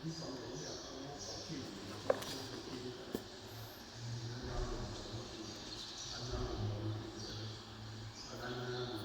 你當然你若講我保險是資金，安怎啊咱安怎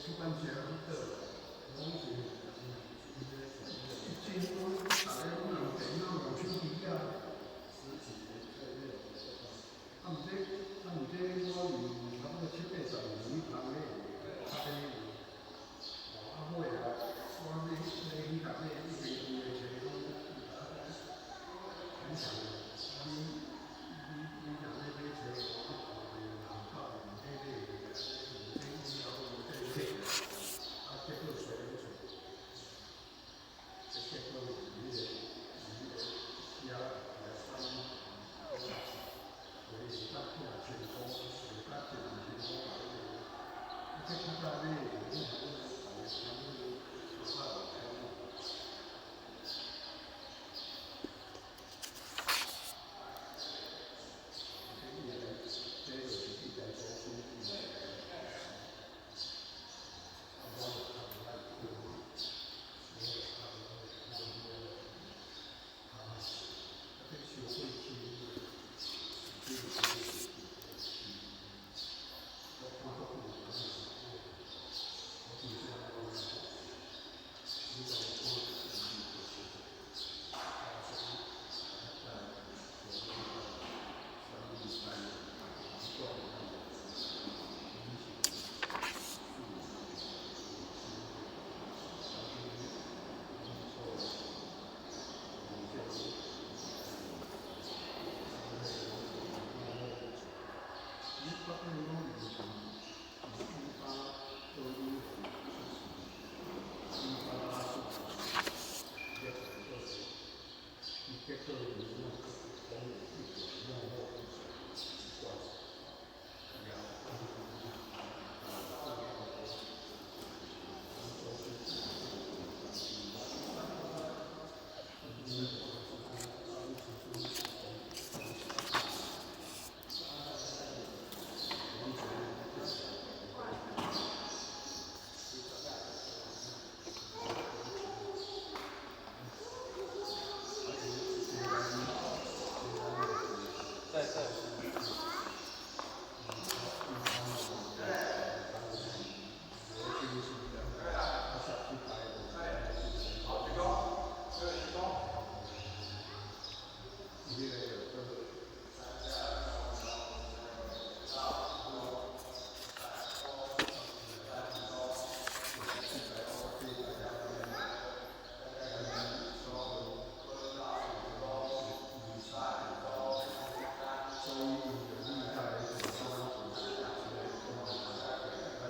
出版社去倒，攏是一進攏逐个攏用電腦用手機啊。啊，毋這啊毋這我有差不多七八十年去通咧，較濟有。哦，啊尾啊，我欲欲去共買，已經有的冊攏很少。你你你若欲買冊，我看人到毋買買，毋這以後無這冊，啊結果隨便揣，這結果是彼個是彼個寫寫三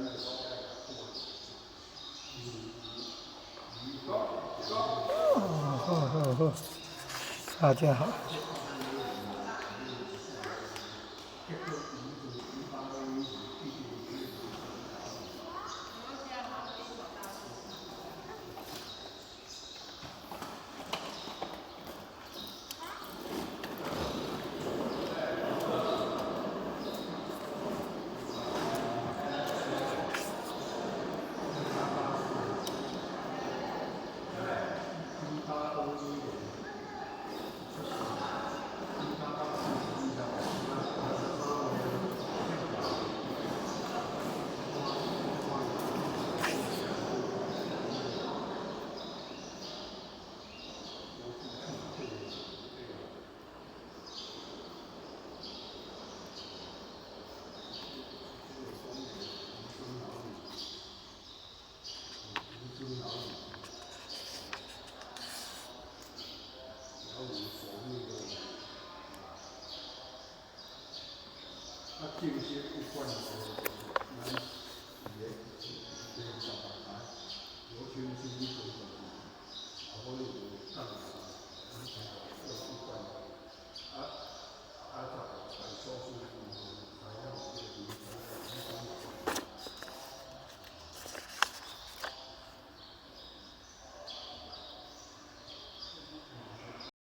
就講較久。哦，好好好，大家好。 1851年出世，1884年 22，啊，正式有關係。